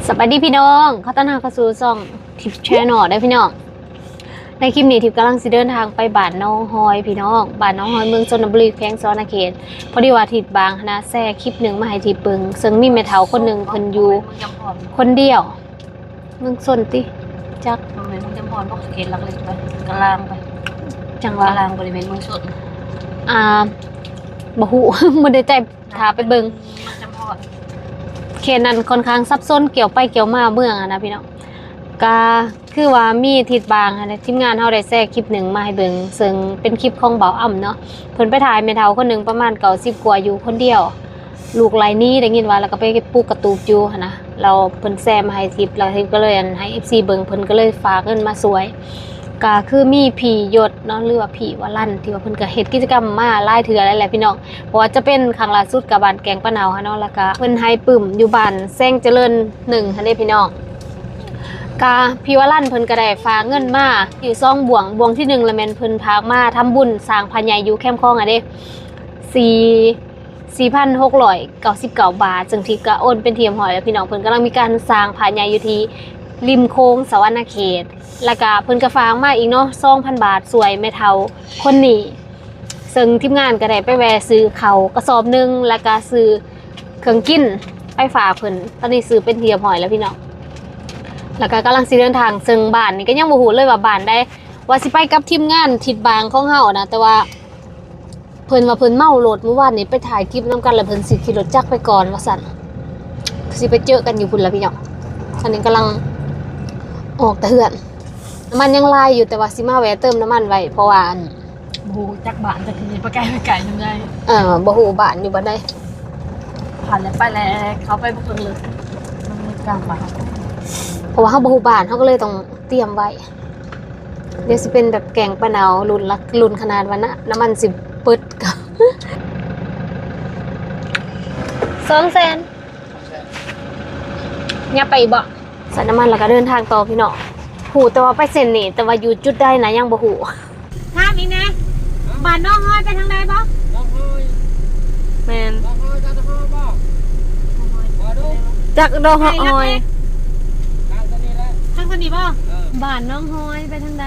ສະບາຍດີພີ່ນ້ອງ ຂໍຕ້ອນຮັບເຂົ້າສູ່ຊ່ອງທິບແຊນແນວເດີພີ່ນ້ອງ. ໃນຄລິບນີ້ທິບກຳລັງຊິເດີນທາງໄປບ້ານໜອງຫອຍພີ່ນ້ອງ, ບ້ານໜອງຫອຍ ເມືອງຊົນນະບູລີ ແຂວງສະຫວັນນະເຂດ. ພໍດີວ່າທິດບາງຫັ້ນນະ ແຊຄລິບໜຶ່ງມາໃຫ້ທິບເບິ່ງ ເຊິ່ງມີແມ່ເຖົ້າຄົນໜຶ່ງເພິ່ນຢູ່ຄົນດຽວ. ເມືອງຊົນຕິ? ຈັກ ບໍ່ແມ່ນເມືອງຈຳພອນບໍ? ເຂດຫຼັກເລັກໄປ ກະລາງໄປ ຈັ່ງວ່າ ກະລາງ ບໍ່ໄດ້ແມ່ນເມືອງຊົນ. ອ່າ ບໍ່ຮູ້ ບໍ່ໄດ້ໃຈ ຖ້າໄປເບິ່ງ ເຂດນັ້ນຂ້ອນຂ້າງສັບສົນ ກ່ຽວໄປກ່ຽວມາເມືອງຫັ້ນນະພີ່ນ້ອງ. ກະຄືວ່າມີທິດບາງຫັ້ນນະ ທີມງານເຮົາໄດ້ແຊຄລິບໜຶ່ງມາໃຫ້ເບິ່ງ ເຊິ່ງເປັນຄລິບຂອງບ່າວອຳເນາະ. ເພິ່ນໄປຖ່າຍແມ່ເຖົ້າຄົນໜຶ່ງປະມານເກົ້າສິບກວ່າ ຢູ່ຄົນດຽວ ລູກໄລ່ໜີ ໄດ້ຍິນວ່າ ແລ້ວກໍໄປປຸກກະຕູບຢູ່ຫັ້ນນະ. ແລ້ວເພິ່ນແຊມາໃຫ້ທິບ ແລ້ວທິບກໍເລີຍ ອັນ ໃຫ້ເອັຟຊີເບິ່ງ ເພິ່ນກໍເລີຍຝາກເງິນມາຊ່ວຍ. ກະຄືມີພີ່ຍົດເນາະ ຫຼືວ່າພີ່ວາລັນ ທີ່ວ່າເພິ່ນກະເຮັດກິດຈະກຳມາຫຼາຍເທື່ອແລ້ວແຫຼະພີ່ນ້ອງ, ບໍ່ວ່າຈະເປັນຄັ້ງລ່າສຸດກະບ້ານແກ້ງປາເນົາຫັ້ນເນາະ, ແລ້ວກະເພິ່ນໃຫ້ປຶ້ມຢູ່ບ້ານແສງຈະເລີນໜຶ່ງຫັ້ນເດ້ພີ່ນ້ອງ. ກະພີ່ວາລັນເພິ່ນກະໄດ້ຝາກເງິນມາຢູ່ສອງບ່ວງ, ບ່ວງທີໜຶ່ງລະແມ່ນເພິ່ນຝາກມາທຳບຸນສ້າງພະໃຫຍ່ຢູ່ແຄມຂອງຫັ້ນເດ້ ສີ່ ສີ່ພັນຫົກຮ້ອຍເກົ້າສິບເກົ້າບາດ, ເຊິ່ງທິບກະໂອນເປັນທີ່ຮຽບຮ້ອຍແລ້ວພີ່ນ້ອງ. ເພິ່ນກຳລັງມີການສ້າງພະໃຫຍ່ຢູ່ທີ່ລິມໂຂງສະຫວັນນະເຂດ, ແລ້ວກະເພິ່ນກະຝາກມາອີກເນາະ ສອງພັນບາດ ຊ່ວຍແມ່ເຖົ້າຄົນນີ້, ເຊິ່ງທີມງານກະໄດ້ໄປແວ່ຊື້ເຂົ້າກະສອບໜຶ່ງ ແລ້ວກະຊື້ເຄື່ອງກິນໄປຝາກເພິ່ນ. ຕອນນີ້ຊື້ເປັນທີ່ຮຽບຮ້ອຍແລ້ວພີ່ນ້ອງ, ແລ້ວກະກຳລັງຊິເດີນທາງ. ເຊິ່ງບ້ານນີ້ກະຍັງບໍ່ຮູ້ເລີຍວ່າບ້ານໃດ, ວ່າຊິໄປກັບທີມງານທິດບາງຂອງເຮົານະ, ແຕ່ວ່າ ເພິ່ນວ່າເພິ່ນເມົາລົດ ມື້ວານນີ້ໄປຖ່າຍຄລິບນຳກັນ ແລ້ວເພິ່ນຊິຂີ່ລົດຈັກໄປກ່ອນວ່າຊັ້ນ, ຊິໄປເຈີກັນຢູ່ພຸ້ນລະພີ່ນ້ອງ. ອັນນີ້ກຳລັງອອກແຕ່ເຮືອນ, ນ້ຳມັນຍັງຫຼາຍຢູ່ ແຕ່ວ່າຊິມາແວ່ເຕີມນ້ຳມັນໄວ້ ເພາະວ່າ ອັນ ບໍ່ຮູ້ຈັກບ້ານຈັກທີ ໄປໄກໄປໄກນຳໃດ. ເອີ ບໍ່ຮູ້ບ້ານຢູ່ບ້ານໃດ, ຜ່ານແລ້ວໄປແລ້ວ ເຂົ້າໄປບໍ່ເຖິງເລີຍ ມັນມີກາງບ້ານ, ເພາະວ່າເຮົາບໍ່ຮູ້ບ້ານ ເຮົາກໍເລີຍຕ້ອງຕຽມໄວ້. ດຽວຊິເປັນແບບແກ້ງປາເນົາ ລຸ້ນລະ ລຸ້ນຂະໜາດວ່ານະ ນ້ຳມັນຊິເບິດ. ສອງແສນ ຍັບໄປອີກບໍ່? ໃສ່ນ້ຳມັນແລ້ວກໍເດີນທາງຕໍ່ພີ່ນ້ອງ. ຮູ້ແຕ່ວ່າໄປເສັ້ນນີ້ ແຕ່ວ່າຢູ່ຈຸດໃດນະ ຍັງບໍ່ຮູ້. ຖາມອີກແດ່ ບ້ານໜອງຫອຍໄປທາງໃດບໍ່? ໜອງຫອຍ ແມ່ນ ໜອງຫອຍ ຈາກໜອງຫອຍບໍ່? ໜອງຫອຍ ບໍ່ຮູ້ ຈັກໜອງຫອຍ ໄກນຳແດ່ ທາງຕົວນີ້ແຫຼະ ທາງຕົວນີ້ບໍ່? ເອີ ບ້ານໜອງຫອຍໄປທາງໃດ?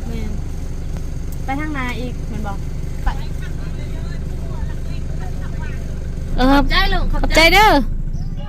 ແມ່ນ ໄປທາງໜ້າອີກແມ່ນບໍ່? ໄປ ເອີ ຂອບໃຈລູກ ຂອບໃຈເດີ.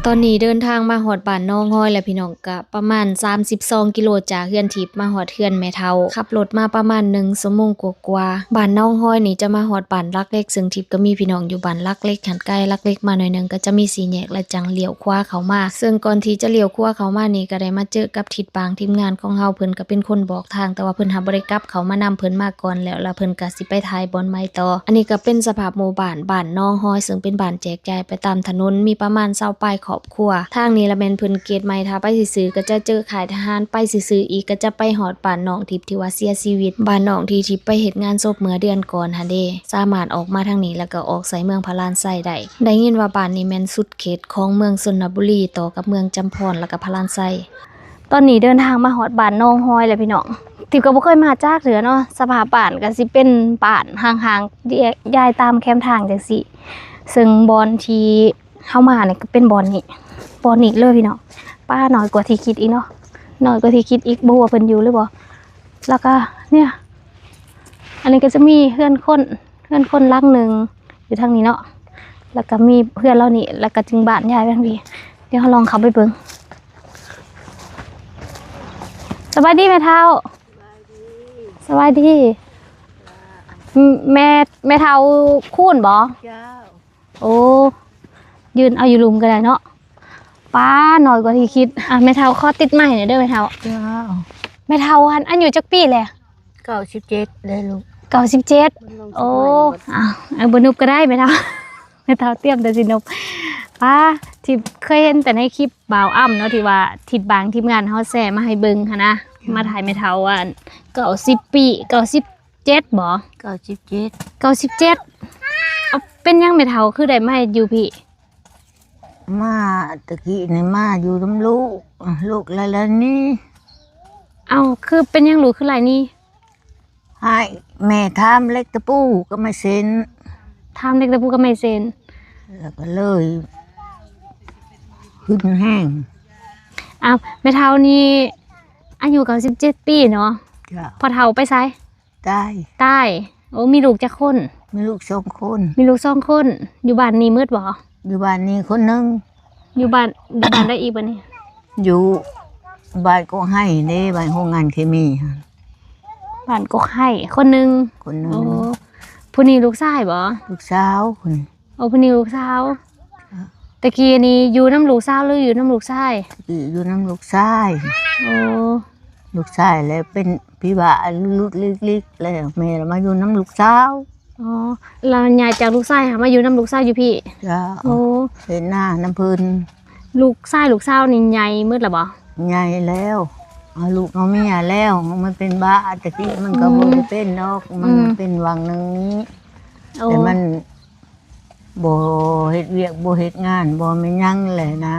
ຕອນນີ້ເດີນທາງມາຮອດບ້ານໜອງຫອຍແລ້ວພີ່ນ້ອງ, ກະປະມານສາມສິບສອງກິໂລຈາກເຮືອນທິບມາຮອດເຮືອນແມ່ເຖົ້າ. ຂັບລົດມາປະມານໜຶ່ງຊົ່ວໂມງກວ່າໆ. ບ້ານໜອງຫອຍນີ້ຈະມາຮອດບ້ານຫຼັກເຫຼັກ, ເຊິ່ງທິບກໍມີພີ່ນ້ອງຢູ່ບ້ານຫຼັກເຫຼັກຫັ້ນ, ໃກ້ຫຼັກເຫຼັກມາໜ້ອຍໜຶ່ງກໍຈະມີສີ່ແຍກ ແລ້ວຈັ່ງລ້ຽວຂວາເຂົ້າມາ. ເຊິ່ງກ່ອນທີ່ຈະລ້ຽວຂວາເຂົ້າມານີ້ ກໍໄດ້ມາເຈີກັບທິດບາງ ທີມງານຂອງເຮົາ, ເພິ່ນກໍເປັນຄົນບອກທາງ, ແຕ່ວ່າເພິ່ນຫາບໍ່ໄດ້ກັບເຂົ້າມານຳ, ເພິ່ນມາກ່ອນແລ້ວ ແລ້ວເພິ່ນກໍຊິໄປຖ່າຍບ່ອນໃໝ່ຕໍ່. ອັນນີ້ກໍເປັນສະພາບໝູ່ບ້ານ ບ້ານໜອງຫອຍ, ເຊິ່ງເປັນບ້ານແຈກຈ່າຍໄປຕາມຖະໜົນ, ມີປະມານຊາວປາຍຄອບ ຄົວ. ທາງນີ້ລະແມ່ນເພິ່ນເກດໃໝ່, ຖ້າໄປຊື່ໆກໍຈະເຈີຄ້າຍທະຫານ, ໄປຊື່ໆອີກກໍຈະໄປຮອດບ້ານນ້ອງທິບທີ່ວ່າເສຍຊີວິດ, ບ້ານນ້ອງທີ່ທິບໄປເຮັດງານສົບເມື່ອເດືອນກ່ອນຫັ້ນເດ. ສາມາດອອກມາທາງນີ້ ແລ້ວກໍອອກໃສ່ເມືອງພະລານໄຊໄດ້. ໄດ້ຍິນວ່າບ້ານນີ້ແມ່ນສຸດເຂດຂອງເມືອງຊົນນະບູລີ ຕໍ່ກັບເມືອງຈຳພອນ ແລ້ວກໍພະລານໄຊ. ຕອນນີ້ເດີນທາງມາຮອດບ້ານໜອງຫອຍແລ້ວພີ່ນ້ອງ, ທິບກໍບໍ່ເຄີຍມາຈັກເທື່ອເນາະ. ສະພາບບ້ານກໍຊິເປັນບ້ານຮ້າງໆ ແຍກຍ້າຍຕາມແຄມທາງຈັ່ງຊີ້, ເຊິ່ງບ່ອນທີ່ ເຮົາມານີ້ກໍເປັນບ່ອນນີ້ ບ່ອນນີ້ເລີຍພີ່ນ້ອງ. ປ້າ ນ້ອຍກວ່າທີ່ຄິດອີກເນາະ, ນ້ອຍກວ່າທີ່ຄິດອີກ, ບໍ່ຮູ້ວ່າເພິ່ນຢູ່ຫຼືບໍ່. ແລ້ວກໍເນີ້ຍ ອັນນີ້ກໍຈະມີເຮືອນຄົນ ເຮືອນຄົນຫຼັງໜຶ່ງຢູ່ທາງນີ້ເນາະ, ແລ້ວກໍມີເຮືອນເຫຼົ່ານີ້ ແລ້ວກໍຈຶ່ງບ້ານຍ້າຍໄປທາງນີ້. ດຽວເຮົາລອງເຂົ້າໄປເບິ່ງ. ສະບາຍດີແມ່ເຖົ້າ. ສະບາຍດີ. ແມ່ ແມ່ເຖົ້າຄູນບໍ່? ເຈົ້າ. ໂອ້ ຢືນເອົາຢູ່ລຸ່ມກໍໄດ້ເນາະ. ປ້າ ນ້ອຍກວ່າທີ່ຄິດ. ອ່ະ ແມ່ເຖົ້າ ຂໍຕິດໄມແດ່ເດີແມ່ເຖົ້າ. ເຈົ້າ. ແມ່ເຖົ້າຫັ້ນອາຍຸຈັກປີແລ້ວ? ເກົ້າສິບເຈັດແລ້ວລູກ. ເກົ້າສິບເຈັດ. ໂອ້ ເອົາ ເອົາ ບໍ່ນຸບກໍໄດ້ແມ່ເຖົ້າ. ແມ່ເຖົ້າຕຽມແຕ່ຊິນຸບ. ປ້າ ທີ່ເຄີຍເຫັນແຕ່ໃນຄລິບບ່າວອຳເນາະ ທີ່ວ່າທິດບາງທີມງານເຮົາແຊມາໃຫ້ເບິ່ງຫັ້ນນະ, ມາຖ່າຍແມ່ເຖົ້າວ່າ ເກົ້າສິບປີ ເກົ້າສິບ ເຈັດບໍ່? ເກົ້າສິບເຈັດ. ເກົ້າສິບເຈັດ. ເອົາ ເປັນຫຍັງແມ່ເຖົ້າຄືໄດ້ມາຢູ່ພີ້? ມາແຕ່ກີ້ນີ້ມາຢູ່ນຳລູກ ລູກລະລະໜີ. ເອົາ ຄືເປັນຫຍັງລູກຄືໄລ່ໜີ? ໃຫ້ແມ່ຖາມເຫຼັກຕະປູກັບໄມ້ເສັ້ນ. ຖາມເຫຼັກຕະປູກັບໄມ້ເສັ້ນ ແລ້ວກໍເລີຍຫຶງແຮງ. ອ້າວ ແມ່ເຖົ້ານີ້ອາຍຸເກົ້າສິບເຈັດປີເນາະ. ເຈົ້າ. ພໍ່ເຖົ້າໄປໃສ? ຕາຍ. ຕາຍ. ໂອ້ ມີລູກຈັກຄົນ? ມີລູກສອງຄົນ. ມີລູກສອງຄົນ. ຢູ່ບ້ານນີ້ໝົດບໍ່? ຢູ່ບ້ານນີ້ຄົນໜຶ່ງ. ຢູ່ບ້ານ ຢູ່ບ້ານໃດອີກບັດນີ້? ຢູ່ບ້ານກົກໄຮ່ເດ້ ບ້ານໂຮງງານເຄມີຫັ້ນ. ບ້ານກົກໄຮ່ຄົນໜຶ່ງ. ຄົນໜຶ່ງ. ໂອ້ ຜູ້ນີ້ລູກຊາຍບໍ່? ລູກສາວ. ໂອ້ ຜູ້ນີ້ລູກສາວ. ຕະກີ້ນີ້ຢູ່ນຳລູກສາວ ຫຼື ຢູ່ນຳລູກຊາຍ? ຕະກີ້ຢູ່ນຳລູກຊາຍ. ໂອ້ ລູກຊາຍແລ້ວເປັນພິບາລຸກໆລິກໆ ແລ້ວແມ່ລະມາຢູ່ນຳລູກສາວ. ອໍ ລະຍ້າຍຈາກລູກຊາຍຫາມາຢູ່ນຳລູກສາວຢູ່ພີ້? ເຈົ້າ. ໂອ້ ເຮັດນານຳເພິ່ນ. ລູກຊາຍລູກສາວນີ້ໃຫຍ່ໝົດລະບໍ່? ໃຫຍ່ແລ້ວ ເອົາລູກເອົາເມຍແລ້ວ. ມັນເປັນບ້າ ແຕ່ກີ້ມັນກໍບໍ່ໄດ້ເປັນດອກ. ອືມ ມັນເປັນຫວ່າງໜຶ່ງນີ້. ໂອ້ ແຕ່ມັນ ບໍ່ເຮັດວຽກ ບໍ່ເຮັດງານ ບໍ່ແມ່ນຫຍັງແຫຼະນະ.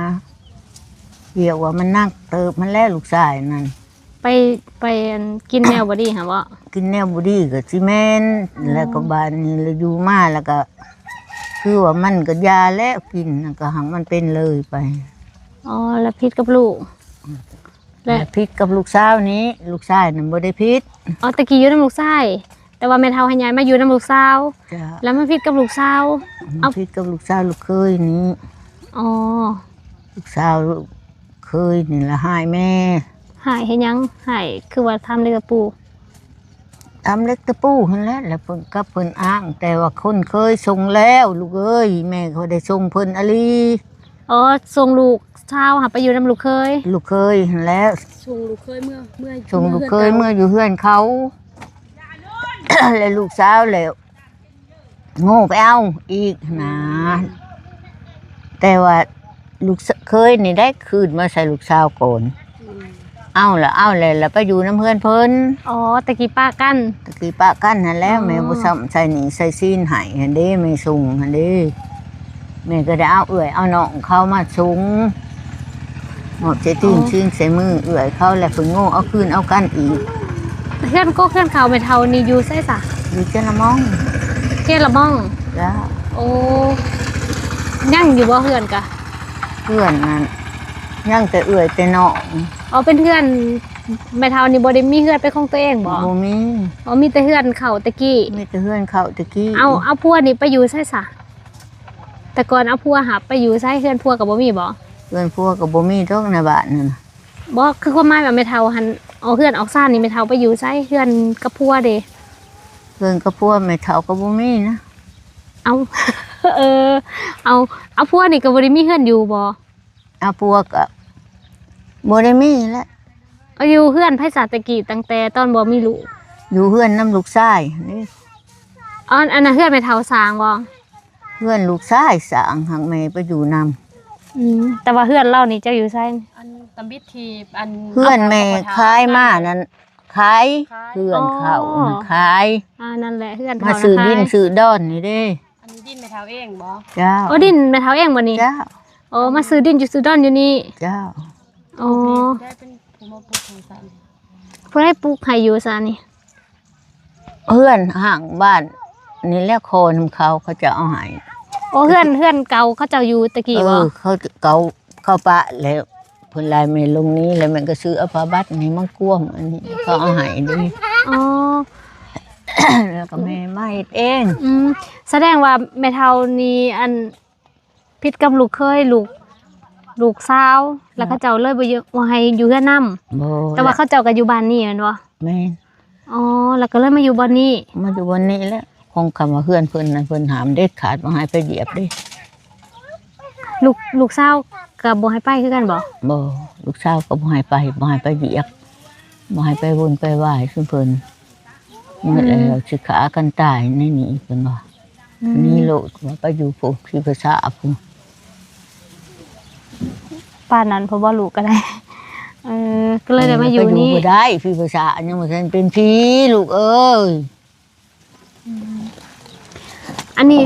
ວຽກວ່າມັນໜັກເຕີບຫັ້ນແຫຼະ ລູກຊາຍນັ້ນ. ໄປ ໄປ ອັນ ກິນແນວບໍ່ດີຫັ້ນບໍ? ກິນແນວບໍ່ດີກໍຊິແມ່ນ. ອໍ ແລ້ວກໍບາດນີ້ລະຢູ່ມາ ແລ້ວກໍຄືວ່າມັນກໍຢ່າແລ້ວ ກິນ ແລ້ວກໍຫາກມັນເປັນເລີຍໄປ. ອໍ ແລ້ວຜິດກັບລູກ? ແລະ ແລະຜິດກັບລູກສາວນີ້ ລູກຊາຍນັ້ນບໍ່ໄດ້ຜິດ. ອໍ ແຕ່ກີ້ຢູ່ນຳລູກຊາຍ ແຕ່ວ່າແມ່ເຖົ້າໃຫ້ຍ້າຍມາຢູ່ນຳລູກສາວ. ເຈົ້າ. ແລ້ວມາຜິດກັບລູກສາວ? ມາ ເອົ້າ ຜິດກັບລູກສາວລູກເຂີຍນີ້. ອໍ ລູກສາວເຂີຍນີ້ລະຮ້າຍແມ່. ຮ້າຍເຮັດຫຍັງ? ຮ້າຍຄືວ່າທຳເຫຼັກຕະປູ? ທຳເຫຼັກຕະປູຫັ້ນແຫຼະ ແລ້ວເພິ່ນກັບເພິ່ນອ້າງ ແຕ່ວ່າຄົນເຂີຍສົ່ງແລ້ວລູກເອີຍ ແມ່ກໍໄດ້ສົ່ງເພິ່ນອີ່ຫຼີ. ອໍ ສົ່ງລູກສາວຫາໄປຢູ່ນຳລູກເຂີຍ? ລູກເຂີຍຫັ້ນແຫຼະ ສົ່ງລູກເຂີຍເມືອ ເມືອ ສົ່ງລູກເຂີຍເມືອຢູ່ເຮືອນເຂົາ. ແລ້ວລູກສາວແລ້ວໂງ່ໄປເອົາອີກນະ. ແຕ່ວ່າລູກເຂີຍນີ້ໄດ້ຄືນມາໃສ່ລູກສາວກ່ອນ. ອືມ ເອົາລະເອົາແລ້ວ ລະໄປຢູ່ນຳເຮືອນເພິ່ນ. ອໍ ແຕ່ກີ້ປະກັນ? ແຕ່ກີ້ປະກັນຫັ້ນແຫຼະ. ອໍ ແມ່ບໍ່ຊ້ຳໃສ່ໜີ້ໃສ່ສິນໃຫ້ຫັ້ນເດ້ ແມ່ສົ່ງຫັ້ນເດ້. ແມ່ກໍໄດ້ເອົາເອື້ອຍເອົານ້ອງເຂົາມາສົ່ງ ມອບໃສ່ຕີນ ອໍ ຊິງໃສ່ມືເອື້ອຍເຂົາ ແລ້ວເພິ່ນໂງ່ເອົາຄືນເອົາກັນອີກ. ເຮືອນກົກເຮືອນເຂົາແມ່ເຖົ້ານີ້ຢູ່ໃສຊະ? ຢູ່ເຈລະມອງ. ເຈລະມອງ? ເຈົ້າ. ໂອ້ ຍັງຢູ່ບໍ່ເຮືອນກະ? ເຮືອນນັ້ນຍັງແຕ່ເອື້ອຍແຕ່ນ້ອງ. ອໍ ເປັນເຮືອນ ແມ່ເຖົ້ານີ້ບໍ່ໄດ້ມີເຮືອນເປັນຂອງຕົວເອງບໍ? ບໍ່ມີ. ອໍ ມີແຕ່ເຮືອນເຂົາແຕ່ກີ້? ມີແຕ່ເຮືອນເຂົາແຕ່ກີ້. ເອົາ ເອົາຜົວນີ້ໄປຢູ່ໃສຊະ? ແຕ່ກ່ອນເອົາຜົວຫາໄປຢູ່ໃສ? ເຮືອນຜົວກໍບໍ່ມີບໍ? ເຮືອນຜົວກໍບໍ່ມີດອກໃນບ້ານນັ້ນນະ. ບໍ່ ຄືຄວາມໝາຍວ່າແມ່ເຖົ້າຫັ້ນ ອອກເຮືອນອອກຊານນີ້ ແມ່ເຖົ້າໄປຢູ່ໃສ? ເຮືອນກັບຜົວເດ? ເຮືອນກັບຜົວແມ່ເຖົ້າກໍບໍ່ມີນະ. ເອົາ ເອີ ເອົາ ເອົາຜົວນີ້ກໍບໍ່ໄດ້ມີເຮືອນຢູ່ບໍ? ເອົາຜົວກໍບໍ່ໄດ້ມີແຫຼະ. ເອົາ ຢູ່ເຮືອນໃຜຊະແຕ່ກີ້ ຕັ້ງແຕ່ຕອນບໍ່ມີລູກ? ຢູ່ເຮືອນນຳລູກຊາຍນີ້. ອໍ ອັນນັ້ນເຮືອນແມ່ເຖົ້າສ້າງບໍ? ເຮືອນລູກຊາຍສ້າງ ຫາກແມ່ໄປຢູ່ນຳ. ອືມ ແຕ່ວ່າເຮືອນລາວນີ້ເຈົ້າຢູ່ໃສ? ອັນຕຳບິດທີ່ ອັນ ເຮືອນແມ່ຂາຍມານັ້ນ ຂາຍ ຂາຍ ເຮືອນເຂົາ ອໍ ຂາຍ. ອ່າ ນັ້ນແຫຼະ ເຮືອນເຂົາ ມາຊື້ດິນຊື້ດອນນີ້ເດ້. ອັນນີ້ດິນແມ່ເຖົ້າເອງບໍ? ເຈົ້າ. ໂອ້ ດິນແມ່ເຖົ້າເອງບໍນີ້? ເຈົ້າ. ໂອ້ ມາຊື້ດິນຢູ່ຊື້ດອນຢູ່ນີ້? ເຈົ້າ. ໂອ້ ຜູ້ໃດເປັນຜູ້ມາປຸກໃຫ້ຊະນີ້? ຜູ້ໃດປຸກໃຫ້ຢູ່ຊະນີ້? ເຮືອນຫ້າງບ້ານນີ້ແຫຼະ ຂໍນຳເຂົາ ເຂົາເຈົ້າເອົາໃຫ້. ໂອ້ ເຮືອນ ເຮືອນເກົ່າເຂົາເຈົ້າຢູ່ແຕ່ກີ້ບໍ? ເອີ ເຂົາເກົ່າ ເຂົາປະແລ້ວ ເພິ່ນລາຍແມ່ລົງນີ້ ແລ້ວແມ່ກໍຊື້ເອົາຜ້າບັດນີ້ມາກວມ ອັນນີ້ເຂົາເອົາໃຫ້ເດ້. ອໍ ແລ້ວກໍແມ່ມາເຮັດເອງ. ອືມ ສະແດງວ່າແມ່ເຖົ້ານີ້ ອັນ ຜິດກັບລູກເຂີຍ ລູກ ລູກສາວ ແລ້ວເຂົາເຈົ້າເລີຍບໍ່ຢາກ ບໍ່ໃຫ້ຢູ່ເຮືອນນຳ. ບໍ່ ແຕ່ວ່າເຂົາເຈົ້າກໍຢູ່ບ້ານນີ້ແມ່ນບໍ່? ແມ່ນ. ອໍ ແລ້ວກໍເລີຍມາຢູ່ບ່ອນນີ້. ມາຢູ່ບ່ອນນີ້ແຫຼະ. ຂອງຄຳວ່າເຮືອນເພິ່ນນັ້ນ ເພິ່ນຫ້າມເດັດຂາດ ບໍ່ໃຫ້ໄປຢຽບເດ້. ລູກ ລູກສາວກໍບໍ່ໃຫ້ໄປຄືກັນບໍ? ບໍ່ ລູກສາວກໍບໍ່ໃຫ້ໄປ ບໍ່ໃຫ້ໄປຢຽບ ບໍ່ໃຫ້ໄປວຸ່ນໄປວາຍຊຸມເພິ່ນ. ໝົດແລ້ວ ອືມ ຊິຂ້າກັນຕາຍໃນນີ້ເພິ່ນວ່າ. ອືມ ໜີໂລດວ່າໄປຢູ່ພຸ້ນ ຜີພາສາພຸ້ນ. ປານນັ້ນພຸ້ນບໍ່ ລູກກໍໄດ້. ເອີ ກໍເລີຍໄດ້ມາຢູ່ນີ້. ເອີ ໄປຢູ່ບໍ່ໄດ້ ຜີພາສາຍັງບໍ່ທັນເປັນຜີ ລູກເອີຍ. ອືມ ອັນນີ້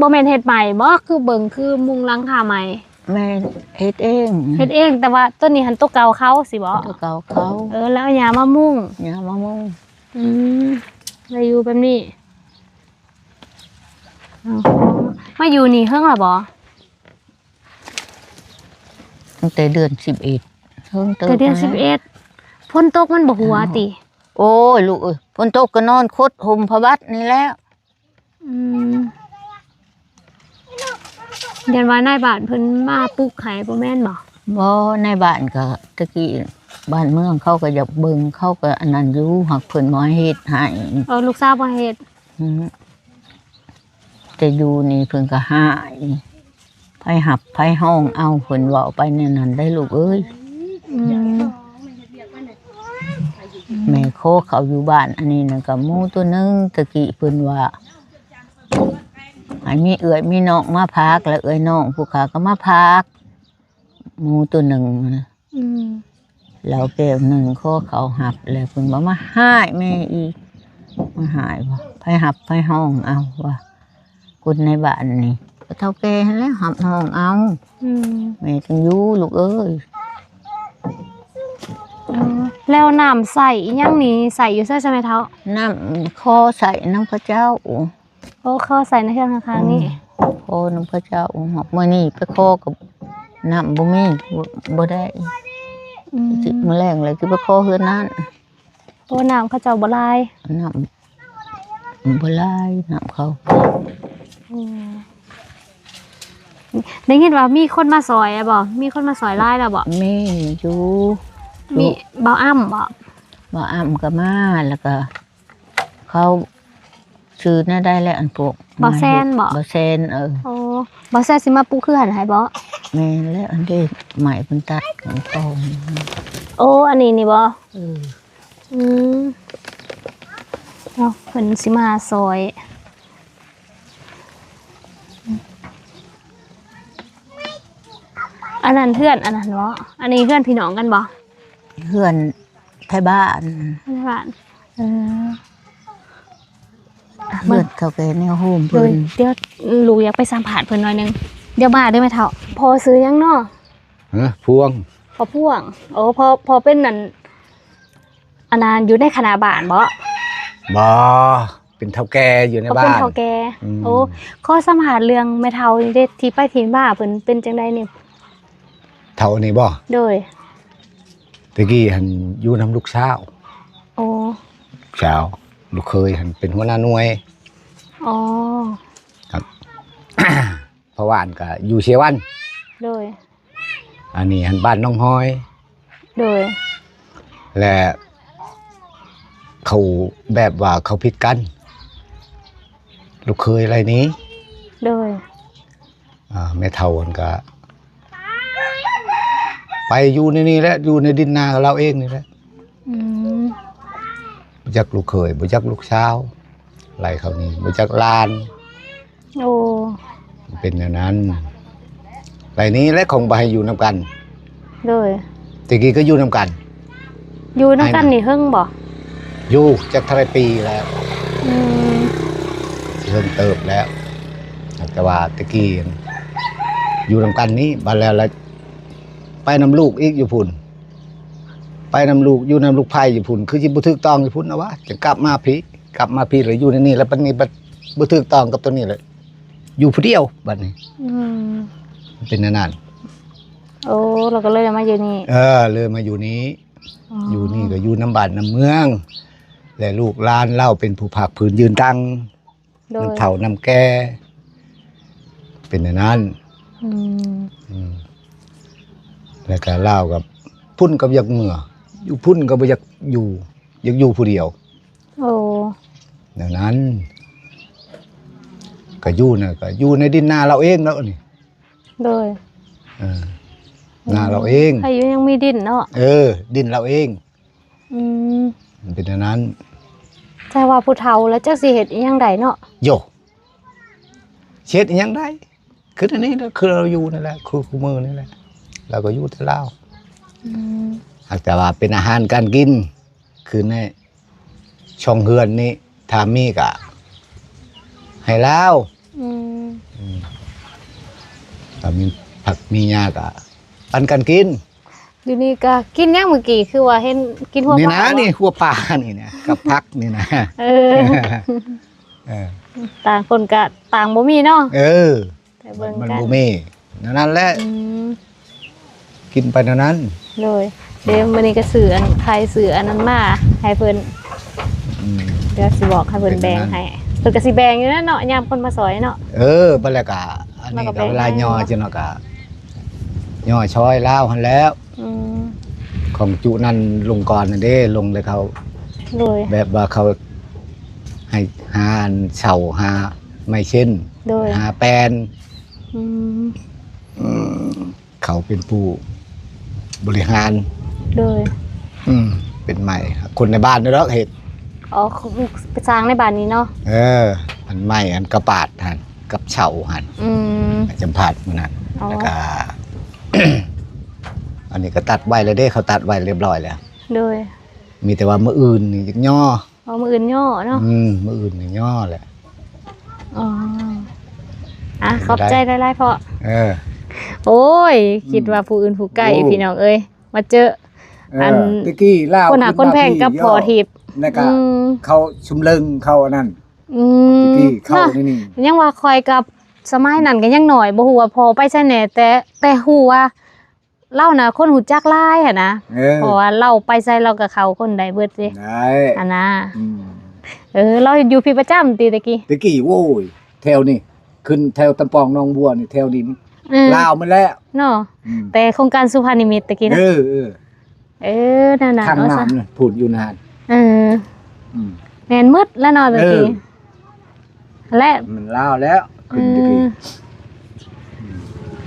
ບໍ່ແມ່ນເຮັດໃໝ່ບໍ? ຄືເບິ່ງຄືມຸງຫຼັງຄາໃໝ່. ແມ່ນ ເຮັດເອງ. ເຮັດເອງ ແຕ່ວ່າຕົວນີ້ຫັ້ນຕົວເກົ່າເຂົາຊີ້ບໍ? ຕົວເກົ່າເຂົາ. ເອີ ແລ້ວເອົາຫຍ້າມາມຸງ. ຫຍ້າມາມຸງ. ອືມ ແລ້ວຢູ່ແບບນີ້. ອໍ ມາຢູ່ນີ້ເຫິງແລ້ວບໍ? ຕັ້ງແຕ່ເດືອນສິບເອັດ. ເຖິງເຕີບ ແຕ່ເດືອນສິບເອັດ ແລ້ວ ຝົນຕົກມັນບໍ່ຫົວຕິ? ໂອ້ຍ ລູກເອີຍ ຝົນຕົກກໍນອນຄົດຫົ່ມຜ້າບັດນີ້ແຫຼະ. ອືມ ຢ້ານວ່ານາຍບ້ານເພິ່ນມາປຸກໃຫ້ ບໍ່ແມ່ນບໍ່? ບໍ່ ນາຍບ້ານກໍ ແຕ່ກີ້ບ້ານເມືອງເຂົາກໍຢາກເບິ່ງ ເຂົາກໍອັນນັ້ນຢູ່ ຫາກເພິ່ນບໍ່ເຮັດໃຫ້. ເອີ ລູກສາວບໍ່ເຮັດ. ອືມ ແຕ່ຢູ່ນີ້ເພິ່ນກໍຮ້າຍ ໃຜຮັບໃຜຮອງເອົາ ເພິ່ນເວົ້າໄປແນວນັ້ນໄດ໋ລູກເອີຍ. ອືມ ແມ່ຂໍເຂົ້າຢູ່ບ້ານອັນນີ້ນະ ກໍໝູຕົວໜຶ່ງ ແຕ່ກີ້ເພິ່ນວ່າ ໃຫ້ມີເອື້ອຍມີນ້ອງມາຝາກ ແລ້ວເອື້ອຍນ້ອງຜູ້ຂ້າກໍມາຝາກໝູຕົວໜຶ່ງນະ. ອືມ ເຫຼົ້າແກ້ວໜຶ່ງ ຂໍເຂົ້າຮັບ ແລ້ວເພິ່ນວ່າມາຮ້າຍແມ່ອີກ ມາຮ້າຍວ່າ ໃຜຮັບໃຜຮອງເອົາວ່າ ຄົນໃນບ້ານນີ້ ກໍເຖົ້າແກ່ຫັ້ນແຫຼະຮັບຮອງເອົາ. ອືມ ແມ່ຈຶ່ງຢູ່ລູກເອີຍ. ເອີ ແລ້ວນ້ຳໃຊ້ອີ່ຫຍັງນີ້ ໃຊ້ຢູ່ໃສຊະແມ່ເຖົ້າ? ນ້ຳຂໍໃຊ້ນຳເຂົາເຈົ້າ. ໂອ້ ຂໍໃຊ້ໃນເຮືອນຂ້າງໆນີ້. ອືມ ຂໍນຳເຂົາເຈົ້າ. ຮອດມື້ນີ້ໄປຂໍກໍນ້ຳບໍ່ມີ ບໍ່ ບໍ່ໄດ້. ອືມ ຊິມື້ແລງແລ້ວຊິໄປຂໍເຮືອນນັ້ນ. ໂອ້ ນ້ຳເຂົາເຈົ້າບໍ່ຫຼາຍ. ນ້ຳບໍ່ຫຼາຍ ນ້ຳເຂົາ. ອືມ ໄດ້ຍິນວ່າມີຄົນມາຊ່ອຍແລ້ວບໍ່? ມີຄົນມາຊ່ອຍຫຼາຍແລ້ວບໍ່? ມີຢູ່. ມີ ມີ ບ່າວອ້ຳບໍ່? ບ່າວອ້ຳກໍມາ ແລ້ວກໍ ເຂົາຊື່ແນວໃດແຫຼະ ອັນພວກ ບ່າວແຊນບໍ່? ບ່າວແຊນ. ເອີ ໂອ້ ບ່າວແຊນຊິມາປຸກເຮືອນໃຫ້ບໍ່? ແມ່ນແລ້ວ ອັນເດ ໄມ້ເພິ່ນຕັດຂອງເຂົາ. ໂອ້ ອັນນີ້ນີ້ບໍ່? ເອີ ອືມ ເນາະ ເພິ່ນຊິມາຊ່ອຍ. ອັນນັ້ນເຮືອນ ອັນນັ້ນເນາະ ອັນນີ້ເຮືອນພີ່ນ້ອງກັນບໍ່? ເຮືອນ ໄທບ້ານ ໄທບ້ານ. ເອີ ເຮືອນເຖົ້າແກ່ແນວໂຮມເພິ່ນ. ດຽວລູກຢາກໄປສຳພາດເພິ່ນໜ້ອຍໜຶ່ງ. ດຽວມາເດີແມ່ເຖົ້າ. ພໍ່ຊື່ຫຍັງເນາະ? ຮະ ພວງ. ພໍ່ພວງ. ໂອ້ ພໍ່ ພໍ່ເປັນອັນ ອັນນັ້ນ ຢູ່ໃນຄະນະບ້ານບໍ່? ບໍ່ ເປັນເຖົ້າແກ່ຢູ່ໃນບ້ານ. ເປັນເຖົ້າແກ່. ອືມ ໂອ້ ຂໍສຳພາດເລື່ອງແມ່ເຖົ້ານີ້ເດ້ ທີ່ໄປທີ່ມາເພິ່ນເປັນຈັ່ງໃດນີ້? ເຖົ້ານີ້ບໍ່? ໂດຍ. ແຕ່ກີ້ຫັ້ນຢູ່ນຳລູກສາວ. ໂອ້ ສາວ ລູກເຂີຍຫັ້ນເປັນຫົວໜ້າໜ່ວຍ. ອໍ ພໍ່ຫວານກໍຢູ່ເຊວັນ. ໂດຍ. ອັນນີ້ຫັ້ນບ້ານໜອງຫອຍ. ໂດຍ. ແລະ ເຂົາແບບວ່າເຂົາຜິດກັນ ລູກເຂີຍໄລ່ໜີ. ໂດຍ. ອ່າ ແມ່ເຖົ້າຫັ້ນກະໄປຢູ່ໃນນີ້ແຫຼະ ຢູ່ໃນດິນນາລາວເອງນີ້ແຫຼະ. ອືມ ບໍ່ຈັກລູກເຂີຍ ບໍ່ຈັກລູກສາວ ໄລ່ເຂົາໜີ ບໍ່ຈັກຫຼານ. ໂອ້ ເປັນແນວນັ້ນ ໄລ່ໜີແຫຼະ ຄົງບໍ່ໃຫ້ຢູ່ນຳກັນ. ໂດຍ. ແຕ່ກີ້ກໍຢູ່ນຳກັນ. ຢູ່ນຳກັນນີ້ເຫິງບໍ່? ຢູ່ຈັກເທົ່າໃດປີແລ້ວ. ອືມ ເຫິງເຕີບແລ້ວ ແຕ່ວ່າແຕ່ກີ້ຢູ່ນຳກັນນີ້ ບັດແລ້ວລະໄປນຳລູກອີກຢູ່ພຸ້ນ ໄປນຳລູກ ຢູ່ນຳລູກໃພ້ຢູ່ພຸ້ນ ຄືຊິບໍ່ຖືກຕ້ອງຢູ່ພຸ້ນນະວະ ຈັ່ງກັບມາພີ້ ກັບມາພີ້ລະຢູ່ໃນນີ້ລະ ບັດນີ້ບັດບໍ່ຖືກຕ້ອງກັບຕົວນີ້ລະ ຢູ່ຜູ້ດຽວບັດນີ້. ອືມ ເປັນແນວນັ້ນ. ໂອ້ ລາວກໍເລີຍມາຢູ່ນີ້. ເອີ ເລີຍມາຢູ່ນີ້. ອໍ ຢູ່ນີ້ກໍຢູ່ນຳບ້ານນຳເມືອງ ແລະ ລູກຫຼານລາວເປັນຜູ້ພາກພື້ນຢືນຕັ້ງ. ໂດຍ. ນຳເຖົ້ານຳແກ່ ເປັນແນວນັ້ນ. ອືມ ອືມ ແລ້ວກໍລາວກໍ ພຸ້ນກໍບໍ່ຢາກເມືອ ຢູ່ພຸ້ນກໍບໍ່ຢາກຢູ່ ຢາກຢູ່ຜູ້ດຽວ. ໂອ້ ແນວນັ້ນ ກໍຢູ່ນະ ກໍຢູ່ໃນດິນນາລາວເອງເນາະນີ້. ໂດຍ. ເອີ ນາລາວເອງ ໃຜຢູ່ຍັງມີດິນເນາະ. ເອີ ດິນລາວເອງ. ອືມ ມັນເປັນແນວນັ້ນ. ແຕ່ວ່າຜູ້ເຖົ້າລະຈັກຊິເຮັດອີ່ຫຍັງໄດ້ເນາະ. ໂຢ ຊິເຮັດອີ່ຫຍັງໄດ້ ຄືອັນນີ້ລະ ຄືລາວຢູ່ນີ້ແຫຼະ ຄືຄູ່ມື້ນີ້ແຫຼະ ລາວກໍຢູ່ແຕ່ລາວ. ອືມ ຫາກແຕ່ວ່າເປັນອາຫານການກິນ ຄືໃນຊ່ອງເຮືອນນີ້ ຖ້າມີກະໃຫ້ລາວ. ອືມ ອືມ ຖ້າມີຜັກມີຫຍ້າກະປັນກັນກິນ. ຢູ່ນີ້ກະກິນຫຍັງມື້ກີ້ ຄືວ່າເຫັນກິນຫົວ ນີ້ນະ ປາບໍ່? ນີ້ຫົວປານີ້ນະ ກັບຜັກນີ້ນະ. ເອີ ເອີ ຕ່າງຄົນກະຕ່າງບໍ່ມີເນາະ. ເອີ ແຕ່ເບິ່ງ ມັນ ກັນ ບໍ່ມີ ແນວນັ້ນແຫຼະ. ອືມ ກິນໄປແນວນັ້ນ. ໂດຍ ດຽວມື້ນີ້ກໍຊື້ອັນໄຂ່ ຊື້ອັນນັ້ນມາໃຫ້ເພິ່ນ. ອືມ ດຽວຊິບອກໃຫ້ເພິ່ນແບ່ງໃຫ້. ເພິ່ນກໍຊິແບ່ງຢູ່ນັ້ນເນາະ ຍາມຄົນມາຊ່ອຍເນາະ. ເອີ ບັດແລ້ວກໍອັນນີ້ກໍເວລາຍໍຈັ່ງເນາະ ກໍຍໍຊ່ອຍລາວຫັ້ນແຫຼະ. ອືມ ຂອງຈຸນັ້ນລົງກ່ອນນັ້ນເດ້ ລົງແລ້ວເຂົາ. ໂດຍ ແບບວ່າເຂົາໃຫ້ຫາອັນເສົາ ຫາໄມ້ເຊັນ. ໂດຍ ຫາແປ້ນ. ອືມ ອືມ ເຂົາເປັນຜູ້ບໍລິຫານ. ໂດຍ ອືມ ເປັນໄມ້ ຄົນໃນບ້ານນີ້ດອກເຮັດ. ອໍ ໄປສ້າງໃນບ້ານນີ້ເນາະ. ເອີ ອັນໄມ້ອັນກະປາດຫັ້ນ ກັບເສົາຫັ້ນ. ອືມ ໃຫ້ສຳພາດມື້ນັ້ນ. ອໍ ແລ້ວກະ ອັນນີ້ກໍຕັດໄວ້ແລ້ວເດ້ ເຂົາຕັດໄວ້ຮຽບຮ້ອຍແລ້ວ. ໂດຍ ມີແຕ່ວ່າມື້ອື່ນນີ້ຈັ່ງຍໍ. ອໍ ມື້ອື່ນຍໍເນາະ. ອືມ ມື້ອື່ນນີ້ຍໍແຫຼະ. ອໍ ອ່ະ ຂອບໃຈຫຼາຍໆພໍ່. ເອີ ໂອ້ຍ ອືມ ຄິດວ່າຜູ້ອື່ນຜູ້ໄກ ເອີ ພີ່ນ້ອງເອີຍ ມາເຈີ. ເອີ ອັນ ແຕ່ກີ້ລາວ ຄົນຫາຄົນແພງກັບພໍ່ທິບ ແລ້ວກໍ ອືມ ເຂົາຊຸມເລິງ ເຂົາອັນນັ້ນ. ອືມ ແຕ່ກີ້ເຂົາ ເນາະ ນີ້ ຍັງວ່າຂ້ອຍກັບສະໄໝນັ້ນກໍຍັງນ້ອຍ ບໍ່ຮູ້ວ່າພໍ່ໄປໃສແດ່ ແຕ່ ແຕ່ຮູ້ວ່າ ລາວນະຄົນຮູ້ຈັກຫຼາຍຫັ້ນນະ. ເອີ ເພາະວ່າລາວໄປໃສລາວກໍເຂົ້າຄົນໄດ້ເບິດເດ້. ໄດ້ ອັນນະ ອືມ ເອີ ລາວຢູ່ພີ້ປະຈຳຕິແຕ່ກີ້? ແຕ່ກີ້ ໂອ້ຍ ແຖວນີ້ ຂຶ້ນແຖວຕຳປອງໜອງບົວນີ້ ແຖວນີ້ ເອີ ລາວໝົດແລ້ວເນາະ. ອືມ ແຕ່ໂຄງການສຸພານິມິດແຕ່ກີ້ນະ. ເອີ ເອີ ເອີ ນັ້ນນະ ທາງນ້ຳພຸ້ນຢູ່ນັ້ນ. ເອີ ອືມ ແມ່ນໝົດແລ້ວເນາະແຕ່ກີ້. ເອີ ແລະ ມັນລາວແລ້ວ ຂຶ້ນຢູ່ພີ້. ອືມ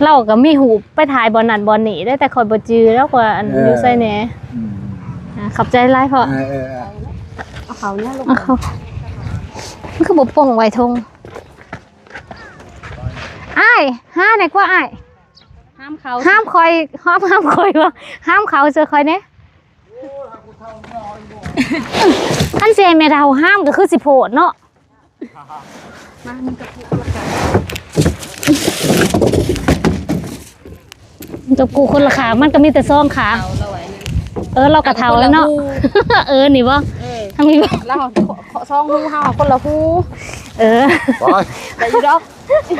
ລາວກໍມີຮູບໄປຖ່າຍບ່ອນນັ້ນບ່ອນນີ້ໄດ້ ແຕ່ຂ້ອຍບໍ່ຈື່ແລ້ວວ່າອັນ ເອີ ຢູ່ໃສແດ່. ອືມ ອ່າ ຂອບໃຈຫຼາຍພໍ່. ເອີ ເອີ ເອີ ເອົາເຂົ້ານີ້ລູກ ເອົາເຂົ້າ. ມັນຄືບໍ່ປົງໄວ້ທົ່ງ? ອ້າຍ ຫາແດ່ກວ່າອ້າຍ. ຫ້າມເຂົາ ຫ້າມຂ້ອຍ ຫ້າມ ຫ້າມຂ້ອຍວ່າ ຫ້າມເຂົາຊ່ວຍຂ້ອຍແດ່. ຄັນຊິໃຫ້ແມ່ເຖົ້າຫ້າມກໍຄືຊິໂພດເນາະ. ມາ ມັນກັບກູຄົນລະຂ້າງ ມັນກັບກູຄົນລະຂ້າງ ມັນກໍມີແຕ່ສອງຂ້າງ. ເອີ ລາວກໍເຖົ້າແລ້ວເນາະ. ເອີ ນີ້ບໍ່ ເອີ ທາງນີ້ບໍ່ ລາວສອງຫູ ເຮົາຄົນລະຫູ. ເອີ ໄດ້ຢູ່ດອກ.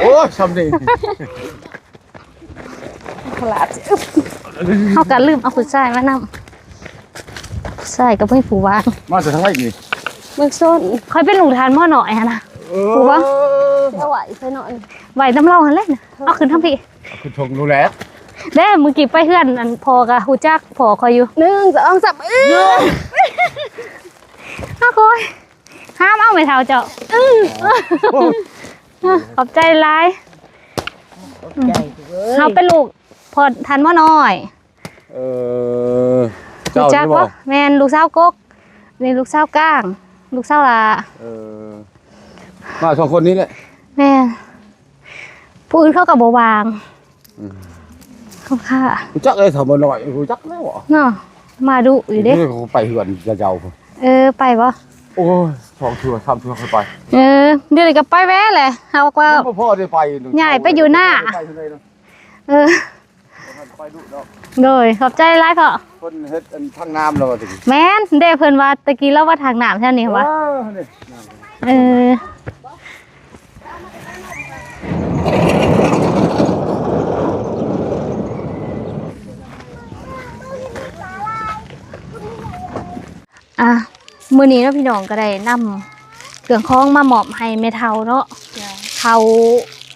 ໂອ້ຍ ຊ່ຳນີ້ ຂະຫຼາດ ເຮົາກໍລືມເອົາຜູ້ຊາຍມານຳ. ຜູ້ຊາຍກໍບໍ່ມີຜູ້ວ່າງ. ມາຈາກທາງໃດນີ້? ເມືອງຊົນ. ຂ້ອຍເປັນລູກທ່ານໝໍນ້ອຍຫັ້ນນະ. ເອີ ຮູ້ບໍ່? ເອົາໄວ້ໃສ່ໜ້ອຍ ໄວ້ນຳລາວຫັ້ນແຫຼະ. ເອົາຂຶ້ນທາງພີ້ ເອົາຂຶ້ນທົ່ງໂລດແຫຼະ. ເດ້ ມື້ກີ້ໄປເຮືອນອັນພໍ່ກໍຮູ້ຈັກພໍ່ຂ້ອຍຢູ່. ໜຶ່ງ ສອງ ສາມ ເອີ ເອົາ ໂອ້ຍ. ຫ້າມເອົາແມ່ເຖົ້າເຈົ້າ. ອື ຂອບໃຈຫຼາຍ. ຂອບໃຈເອີຍ. ເຮົາເປັນລູກພໍ່ທ່ານໝໍນ້ອຍ. ເອີ ຮູ້ຈັກບໍ່? ແມ່ນ ລູກສາວກົກ ນີ້ລູກສາວກາງ ລູກສາວຫຼ້າ. ເອີ ມາສອງຄົນນີ້ແຫຼະ. ແມ່ນ. ຜູ້ອື່ນເຂົາກໍບໍ່ວ່າງ. ອືມ ເຂົາຄ່າ ຮູ້ຈັກເອີຍ ເຖົ້າບໍ່ນ້ອຍ ຮູ້ຈັກແລ້ວເນາະ. ມາດຸຢູ່ເດ້. ໄປເຮືອນເຈົ້າ. ເອີ ໄປບໍ່? ໂອ້ຍ ສອງເທື່ອສາມເທື່ອຄ່ອຍໄປ. ເອີ ດຽວນີ້ກໍໄປແວ່ແຫຼະ ເຮົາກໍຍັງບໍ່ພໍໄດ້ໄປ. ຍ້າຍໄປຢູ່ໜ້າ. ເອີ ໄປດຸດອກ. ໂດຍ ຂອບໃຈຫຼາຍພໍ່. ເພິ່ນເຮັດອັນທາງນ້ຳແລ້ວວ່າຕະກີ້. ແມ່ນເດ້ ເພິ່ນວ່າຕະກີ້ລາວວ່າທາງນ້ຳແຖວນີ້ຫວາ. ເອີ ເອີ ອ່ະ ມື້ນີ້ເນາະ ພີ່ນ້ອງກໍໄດ້ນຳເຄື່ອງຂອງມາມອບໃຫ້ແມ່ເຖົ້າເນາະ. ເຂົ້າ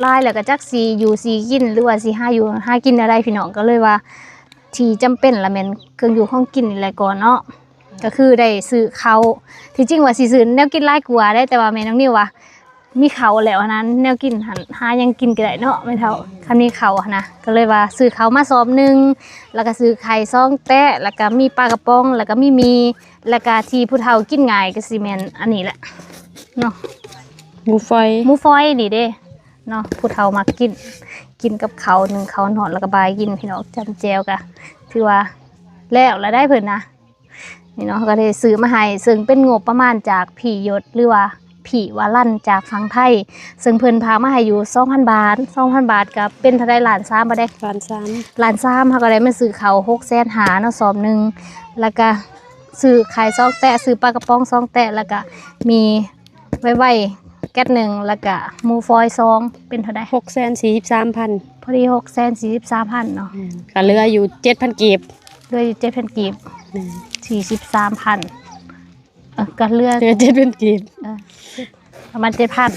ຫຼາຍແລ້ວກໍຈັກຊິຢູ່ຊິກິນ ຫຼືວ່າຊິຫາຢູ່ຫາກິນແນວໃດ ພີ່ນ້ອງກໍເລີຍວ່າ ທີ່ຈຳເປັນລະແມ່ນເຄື່ອງຢູ່ຂອງກິນນີ້ແຫຼະກ່ອນເນາະ. ກໍຄືໄດ້ຊື້ເຂົ້າ ທີ່ຈິງວ່າຊິຊື້ແນວກິນຫຼາຍກວ່າເດ້ ແຕ່ວ່າແມ່ນ້ອງນິວວ່າມີເຂົ້າແລ້ວຫັ້ນນະ ແນວກິນຫັ້ນຫາຫຍັງກິນກໍໄດ້ເນາະແມ່ເຖົ້າ. ຄັນມີເຂົ້າຫັ້ນນະ ກໍເລີຍວ່າຊື້ເຂົ້າມາສອບໜຶ່ງ ແລ້ວກໍຊື້ໄຂ່ສອງແຕະ ແລ້ວກໍມີປາກະປ໋ອງ ແລ້ວກໍມີໝີ່ ແລ້ວກໍທີ່ຜູ້ເຖົ້າກິນງ່າຍກໍຊິແມ່ນອັນນີ້ແຫຼະເນາະ ໝູ່ຝອຍ ໝູ່ຝອຍນີ້ເດ້ເນາະ ຜູ້ເຖົ້າມັກກິນ ກິນກັບເຂົ້າ ໜຶ້ງເຂົ້າຮ້ອນ ແລ້ວກໍບາຍກິນ ພີ່ນ້ອງ ຈ້ຳແຈ່ວ ກໍຖືວ່າແລ້ວລະໄດ໋ເພິ່ນນະ. ນີ້ເນາະ ເຮົາກໍໄດ້ຊື້ມາໃຫ້ ເຊິ່ງເປັນງົບປະມານຈາກພີ່ຍົດ ຫຼືວ່າພີ່ວາລັນ ຈາກຝັ່ງໄທ ເຊິ່ງເພິ່ນພາມາໃຫ້ຢູ່ສອງພັນບາດ ສອງພັນບາດກໍເປັນເທົ່າໃດ ລ້ານສາມບໍ່ໄດ້ ລ້ານສາມ ລ້ານສາມ ເຮົາກໍໄດ້ມາຊື້ເຂົ້າຫົກແສນຫ້າເນາະ ສອບໜຶ່ງ ແລ້ວກໍຊື້ໄຂ່ສອງແຕະ ຊື້ປາກະປ໋ອງສອງແຕະ ແລ້ວກໍມີໄວໆແກັດໜຶ່ງ ແລ້ວກໍໝູ່ຝອຍສອງ ເປັນເທົ່າໃດ ຫົກແສນສີ່ສິບສາມພັນ. ພໍດີຫົກແສນສີ່ສິບສາມພັນເນາະ ອືມ ກໍເຫຼືອຢູ່ເຈັດພັນກີບ ເຫຼືອຢູ່ເຈັດພັນກີບ ແມ່ນ ສີ່ສິບສາມພັນ ເອີ ກໍເຫຼືອ ເຫຼືອເຈັດພັນກີບ ເອີ ປະມານເຈັດພັນ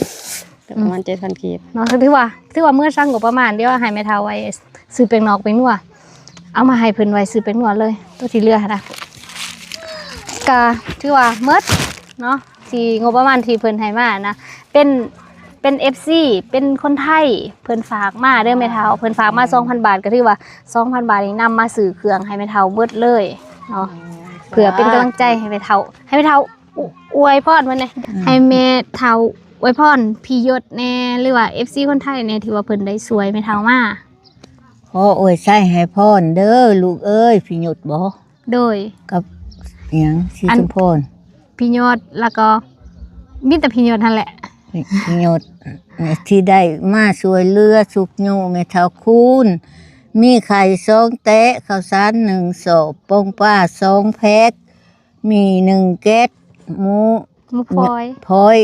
ປະມານເຈັດພັນກີບເນາະ ຖືວ່າ ຖືວ່າເໝິດສັງງົບປະມານ ດຽວໃຫ້ແມ່ເຖົ້າໄວ້ຊື້ແປ້ງນອກແປ້ງນົວ ເອົາມາໃຫ້ເພິ່ນໄວ້ຊື້ແປ້ງນົວເລີຍ ໂຕທີ່ເຫຼືອຫັ້ນນະ ກະຖືວ່າເໝິດເນາະ ທີ່ງົບປະມານທີ່ເພິ່ນໃຫ້ມານະ ເປັນ ເປັນເອັຟຊີ ເປັນຄົນໄທ ເພິ່ນຝາກມາເດີແມ່ເຖົ້າ ເພິ່ນຝາກມາສອງພັນບາດ ກໍຖືວ່າສອງພັນບາດນີ້ນຳມາຊື້ເຄື່ອງໃຫ້ແມ່ເຖົ້າເບິດເລີຍເນາະ ເພື່ອເປັນກຳລັງໃຈໃຫ້ແມ່ເຖົ້າ ໃຫ້ແມ່ເຖົ້າ ອ- ອວຍພອນເພິ່ນແດ່ ອືມ ໃຫ້ແມ່ເຖົ້າອວຍພອນພີ່ຍົດແດ່ ຫຼືວ່າເອັຟຊີຄົນໄທແດ່ ທີ່ວ່າເພິ່ນໄດ້ຊ່ວຍແມ່ເຖົ້າມາ. ຂໍອວຍໄຊໃຫ້ພອນເດີລູກເອີຍ ພີ່ຍົດບໍ? ໂດຍ ກັບຫຍັງ ສີສົມພອນ ພີ່ຍົດ ແລ້ວກໍມີແຕ່ພີ່ຍົດຫັ້ນແຫຼະ ພີ່ຍົດ ທີ່ໄດ້ມາຊ່ວຍເຫຼືອຊຸກຍູ້ແມ່ເຖົ້າຄູນ ມີໄຂ່ສອງແຕະ ເຂົ້າສານໜຶ່ງສອບ ປອງປາສອງແພັກ ໝີ່ໜຶ່ງແກັດ ໝູ ໝູຟອຍ ຟອຍ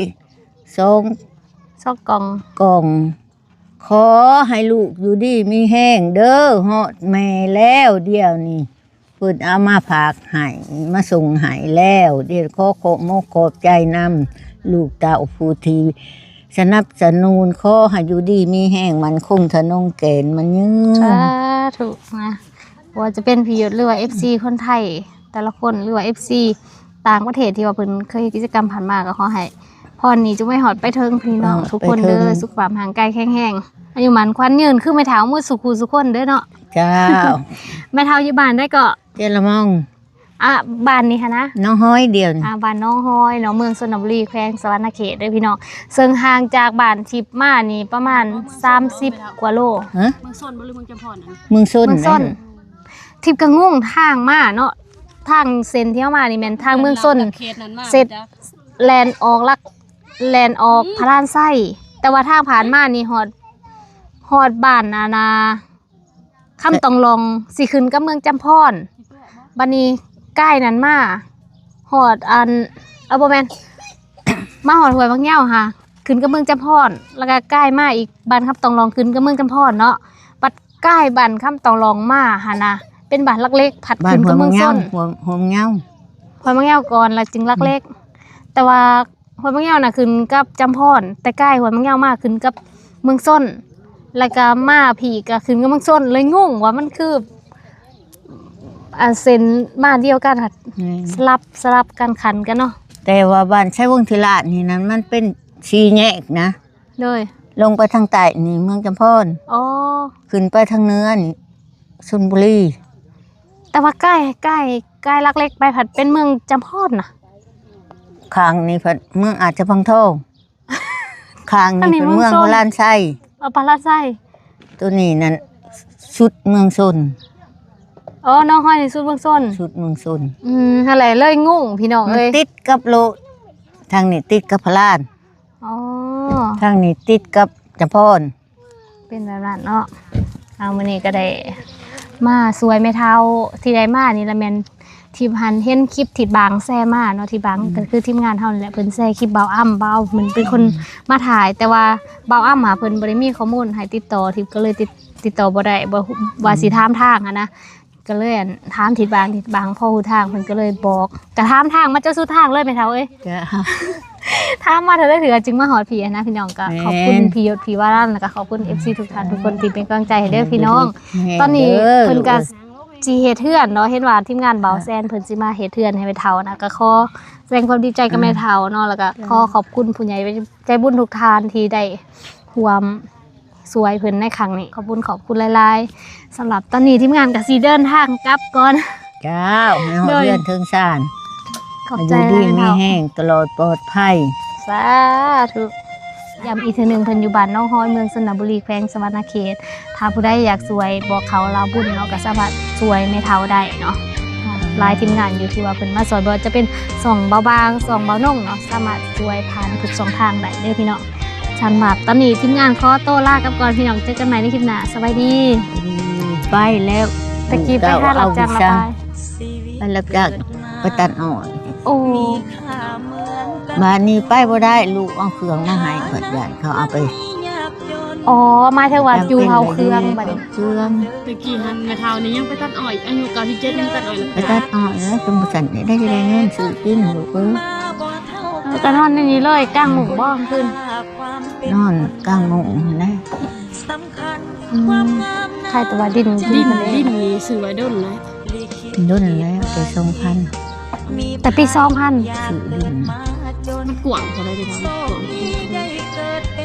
ສອງ ສອງກ່ອງ ກ່ອງ ຂໍໃຫ້ລູກຢູ່ດີມີແຮງເດີ ຮອດແມ່ແລ້ວດຽວນີ້ ເພິ່ນເອົາມາຝາກໃຫ້ ມາສົ່ງໃຫ້ແລ້ວ ດຽວຂໍຂອບມົກຂອບໃຈນຳລູກເຕົ້າຜູ້ທີ່ສະໜັບສະໜູນ ຂໍໃຫ້ຢູ່ດີມີແຮງໝັ້ນຄົງທະນົງແກ່ນມາຍືນ ສາທຸນະ ບໍ່ວ່າຈະເປັນພີ່ຍົດ ຫຼືວ່າເອັຟຊີຄົນໄທ ແຕ່ລະຄົນ ຫຼືວ່າເອັຟຊີຕ່າງປະເທດທີ່ວ່າເພິ່ນເຄີຍເຮັດກິດຈະກຳຜ່ານມາ ກໍຂໍໃຫ້ພອນນີ້ຈົ່ງໄປຮອດໄປເຖິງພີ່ນ້ອງ ເອີ ທຸກຄົນເດີ ໄປເຖິງ ສຸຂະພາບຮ່າງກາຍແຂງແຮງ ອາຍຸໝັ້ນຂວັນຍືນ ຄືແມ່ເຖົ້າໝົດສູ່ຄູ່ສູ່ຄົນເດີເນາະ. ເຈົ້າ ແມ່ເຖົ້າຢູ່ບ້ານໃດເກາະ? ເຈລະມອງ ອ່າ ບ້ານນີ້ຫັ້ນນະ ໜອງຫອຍດຽວນີ້ ອ່າ ບ້ານໜອງຫອຍເນາະ ເມືອງຊົນນະບູລີ ແຂວງສະຫວັນນະເຂດເດີພີ່ນ້ອງ ເຊິ່ງຫ່າງຈາກບ້ານທິບມານີ້ປະມານສາມສິບກວ່າໂລ ຮະ ເມືອງຊົນບໍ່ ຫຼືເມືອງຈຳພອນຫັ້ນ? ເມືອງຊົນ ເມືອງຊົນ ນະ ທິບກໍງົງທາງມາເນາະ ທາງເສັ້ນທີ່ເຮົາມານີ້ແມ່ນທາງເມືອງຊົນ ເຂດນັ້ນມາ ເສັດ ແລ່ນອອກຫຼັກ ແລ່ນອອກ ອືມ ພະລານໄຊ ແຕ່ວ່າທາງຜ່ານມານີ້ຮອດ ຮອດບ້ານ ອັນນ່າ ຄຳຕອງຫຼອງ ຊິຂຶ້ນກັບເມືອງຈຳພອນ ບັດນີ້ກາຍນັ້ນມາຮອດອັນ ເອີ ບໍ່ແມ່ນ ມາຮອດຫ້ວຍໝາກເຍົາຫາ ຂຶ້ນກັບເມືອງຈຳພອນ ແລ້ວກໍກາຍມາອີກບ້ານຄຳຕອງຫຼອງ ຂຶ້ນກັບເມືອງຈຳພອນເນາະ ບັດກາຍບ້ານຄຳຕອງຫຼອງມາຫັ້ນນະ ເປັນບ້ານຫຼັກເຫຼັກ ພັດຂຶ້ນກັບເມືອງຊົນ ບ້ານຫ້ວຍໝາກເຍົາ ຫ້ວຍ ຫ້ວຍໝາກເຍົາ ຫ້ວຍໝາກເຍົາກ່ອນ ແລ້ວຈຶ່ງຫຼັກເຫຼັກ ອືມ ແຕ່ວ່າ ຫ້ວຍໝາກເຍົານະຂຶ້ນກັບຈຳພອນ ແຕ່ກາຍຫ້ວຍໝາກເຍົາມາຂຶ້ນກັບເມືອງຊົນ ແລ້ວກະມາພີ້ກະຂຶ້ນກັບເມືອງຊົນ ເລີຍງົງວ່າມັນຄື ອາ ເສັ້ນມາດຽວກັນ ແມ່ນ ສະຫຼັບ ສະຫຼັບກັນຂັນກັນເນາະ ແຕ່ວ່າບ້ານໄຊວົງທິລາດນີ້ນັ້ນ ມັນເປັນສີ່ແຍກນະ ໂດຍ ລົງໄປທາງໃຕ້ນີ້ເມືອງຈຳພອນ ອໍ ຂຶ້ນໄປທາງເໜືອນີ້ຊົນບູລີ ແຕ່ວ່າກາຍ ກາຍ ກາຍຫຼັກເຫຼັກໄປພັດເປັນເມືອງຈຳພອນນະ ຂ້າງນີ້ພັດເມືອງອາດຈະພັງທອງ ຂ້າງນີ້ເປັນເມືອງພະລານໄຊ ເອີ ພະລານໄຊ ໂຕນີ້ນັ້ນສຸດເມືອງຊົນ ອໍ ໜອງຫອຍນີ້ສຸດເມືອງຊົນ ສຸດເມືອງຊົນ ອືມ ຫັ້ນແຫຼະ ເລີຍງົງພີ່ນ້ອງເອີຍ ມັນຕິດກັບໂລ ທາງນີ້ຕິດກັບພະລານ ອໍ ທາງນີ້ຕິດກັບຈຳພອນ ເປັນແບບນັ້ນເນາະ ເອົາ ມື້ນີ້ກໍໄດ້ມາຊ່ວຍແມ່ເຖົ້າ ທີ່ໄດ້ມານີ້ລະແມ່ນ ທີ່ຫັ້ນເຫັນຄລິບທີ່ບາງແຊມາເນາະ ທີ່ບາງ ອືມ ກໍຄືທີມງານເຮົານີ້ແຫຼະ ເພິ່ນແຊຄລິບບ່າວອຳ ບ່າວອຳເພິ່ນເປັນຄົນ ອືມ ມາຖ່າຍ ແຕ່ວ່າບ່າວອຳຫາເພິ່ນບໍ່ໄດ້ມີຂໍ້ມູນໃຫ້ຕິດຕໍ່ ທິບກໍເລີຍຕິດ ຕິດຕໍ່ບໍ່ໄດ້ ບໍ່ວ່າ ອືມ ຊິຖາມທາງຫັ້ນນະ ກໍເລີຍ ອັນ ຖາມທິດບາງ ທິດບາງພໍຮູ້ທາງ ເພິ່ນກໍເລີຍບອກ ກະຖາມທາງມາຈົນສຸດທາງເລີຍແມ່ເຖົ້າເອີຍ ຈ້າ ຖາມມາເທື່ອໃດເທື່ອຈຶ່ງມາຮອດພີ້ຫັ້ນນະພີ່ນ້ອງ ກະ ແມ່ນ ຂອບຄຸນພີ່ຍົດ ພີ່ວາລັນ ແລ້ວກະຂອບຄຸນ ອືມ ເອັຟຊີທຸກທ່ານທຸກຄົນທີ່ເປັນກຳລັງໃຈໃຫ້ເດີພີ່ນ້ອງ ແມ່ນ ຕອນນີ້ເພິ່ນກະຊິເຮັດເຮືອນເນາະ ເຫັນວ່າທີມງານບ່າວແຊນເພິ່ນຊິມາເຮັດເຮືອນໃຫ້ແມ່ເຖົ້ານະ ກະຂໍສະແດງຄວາມດີໃຈກັບແມ່ເຖົ້າເນາະ ແລ້ວກະຂໍຂອບຄຸນຜູ້ໃຫຍ່ໃຈບຸນທຸກທ່ານທີ່ໄດ້ຮ່ວມ ຊ່ວຍເພິ່ນໃນຄັ້ງນີ້ ຂອບຄຸນ ຂອບຄຸນຫຼາຍໆ ສຳລັບຕອນນີ້ທີມງານກໍຊິເດີນທາງກັບກ່ອນ ເຈົ້າ ໃຫ້ຮອດ ໂດຍ ເຮືອນເຖິງຊານ ຂອບໃຈ ຢູ່ດີມີແຮງຕະຫຼອດປອດໄພ ສາທຸ ຢ້ຳອີກເທື່ອໜຶ່ງ ເພິ່ນຢູ່ບ້ານໜອງຫອຍ ເມືອງຊົນນະບູລີ ແຂວງສະຫວັນນະເຂດ ຖ້າຜູ້ໃດຢາກຊ່ວຍບອກເຂົາລາວບຸນເນາະ ກໍສາມາດຊ່ວຍແມ່ເຖົ້າໄດ້ເນາະ ຫຼາຍທີມງານຢູ່ທີ່ວ່າເພິ່ນມາຊ່ວຍ ບໍ່ວ່າຈະເປັນຊ່ອງບ່າວບາງ ຊ່ອງບ່າວນົງເນາະ ສາມາດຊ່ວຍຜ່ານທຸກຊ່ອງທາງໄດ້ເດີພີ່ນ້ອງ ສຳລັບຕອນນີ້ທີມງານຂໍໂຕລາກັບກ່ອນພີ່ນ້ອງ ເຈີກັນໃໝ່ໃນຄລິບໜ້າ ສະບາຍດີ ໄປແລ້ວ ຕະກີ້ໄປຫາຮັບຈ້າງລະບາຍ ໄປຮັບຈ້າງໄປຕັດອ້ອຍ ໂອ້ ບາດນີ້ໄປບໍ່ໄດ້ ລູກເອົາເຄື່ອງມາໃຫ້ ຂ້ອຍຢ້ານເຂົາເອົາໄປ ອໍ ໝາຍເຖິງວ່າຢູ່ເຜົາເຄື່ອງບັດນີ້ ເຄື່ອງ. ແຕ່ກີ້ຫັ້ນແມ່ເຖົ້ານີ້ຍັງໄປຕັດອ້ອຍ ອາຍຸເກົ້າສິບເຈັດຍັງຕັດອ້ອຍ ໄປຕັດອ້ອຍແລ້ວ ຈັ່ງບໍ່ຊັ້ນໄດ້ ໄດ້ເງິນຊື້ກິນລູກເອີຍ. ເອີ ກໍນອນໃນນີ້ເລີຍ ກາງມຸ້ງບໍ່ ກາງຄືນ? ນອນກາງມຸ້ງຫັ້ນແຫຼະ. ອືມ ໃຄແຕ່ວ່າດິນ ດິນ ດິນນີ້ຊື້ໄວ້ດົນແລ້ວ ດົນແລ້ວ ແຕ່ສອງພັນ ແຕ່ປີສອງພັນ ຊື້ດິນ. ມັນກວ້າງເທົ່າໃດເດ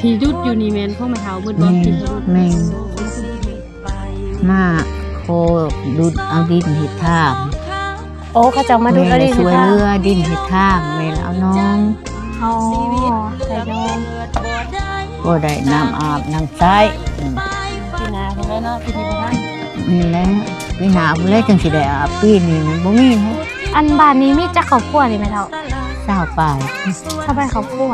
ທີ່ດຸດຢູ່ນີ້ແມ່ນຂອງແມ່ເຖົ້າເບິດບໍ່? ແມ່ນ ແມ່ນ ມາຂໍດຸດເອົາດິນເຮັດທາງ. ໂອ້ ເຂົາເຈົ້າມາດຸດເອົາດິນເຮັດທາງ ແມ່ນ ຊ່ວຍເຫຼືອດິນເຮັດທາງ ແມ່ນເອົາໜອງ. ອໍ ໃສ່ໜອງ ບໍ່ໄດ້ນ້ຳອາບນ້ຳໃຊ້. ອືມ ປີໜ້າພຸ້ນແຫຼະເນາະ ປີນີ້ບໍ່ທັນ. ແມ່ນແລ້ວ ປີໜ້າພຸ້ນແຫຼະຈັ່ງຊິໄດ້ອາບ ປີນີ້ມັນບໍ່ມີ. ອັນບ້ານນີ້ມີຈັກຄອບຄົວນີ້ແມ່ເຖົ້າ? ຊາວປາຍ ຊາວປາຍຄອບຄົວ.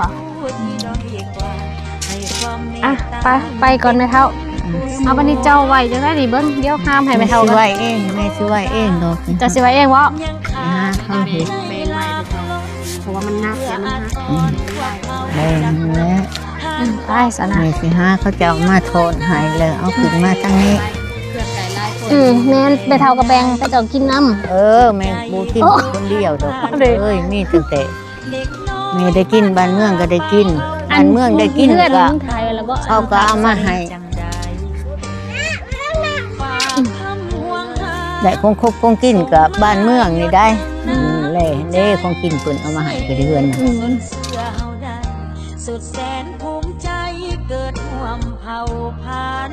ອ່ະ ໄປ ໄປກ່ອນແມ່ເຖົ້າ. ອືມ ເອົາ ບັດນີ້ເຈົ້າໄວ້ຈັ່ງໃດນີ້ ເບິ່ງ ດຽວຫາມໃຫ້ແມ່ເຖົ້າ ຊິໄວ້ເອງ ແມ່ຊິໄວ້ເອງດອກ. ເຈົ້າຊິໄວ້ເອງບໍ່? ຫາເຂົາເຮັດ ແບ່ງໄວ້ແມ່ເຖົ້າ ເພາະວ່າມັນໜັກ ມັນໜັກ. ອືມ ແບ່ງແລ້ວ. ອືມ ໄປຊັ້ນນະ ແມ່ຊິຫາເຂົາເຈົ້າມາຖອນໃຫ້ ແລ້ວເອົາຂຶ້ນມາທາງນີ້. ອືມ ແມ່ນ ແມ່ເຖົ້າກໍແບ່ງເຂົາເຈົ້າກິນນຳ. ເອີ ແມ່ບໍ່ກິນຄົນດຽວດອກເອີຍ ມີຕັ້ງແຕ່ ແມ່ໄດ້ກິນ ບ້ານເມືອງກໍໄດ້ກິນ. ອັນ ບ້ານເມືອງໄດ້ກິນ ເຮືອນ ກໍ ເຂົາກໍເອົາມາໃຫ້ ໄດ້ຂອງຄົບຂອງກິນກໍບ້ານເມືອງນີ້ໄດ໋. ອືມ ແລເດ້ ຂອງກິນເພິ່ນເອົາມາໃຫ້ກໍໄດ້ເຮືອນນະ. ອືມ ສຸດແສນພູມໃຈເກີດຮ່ວມເຜົ່າພັນ.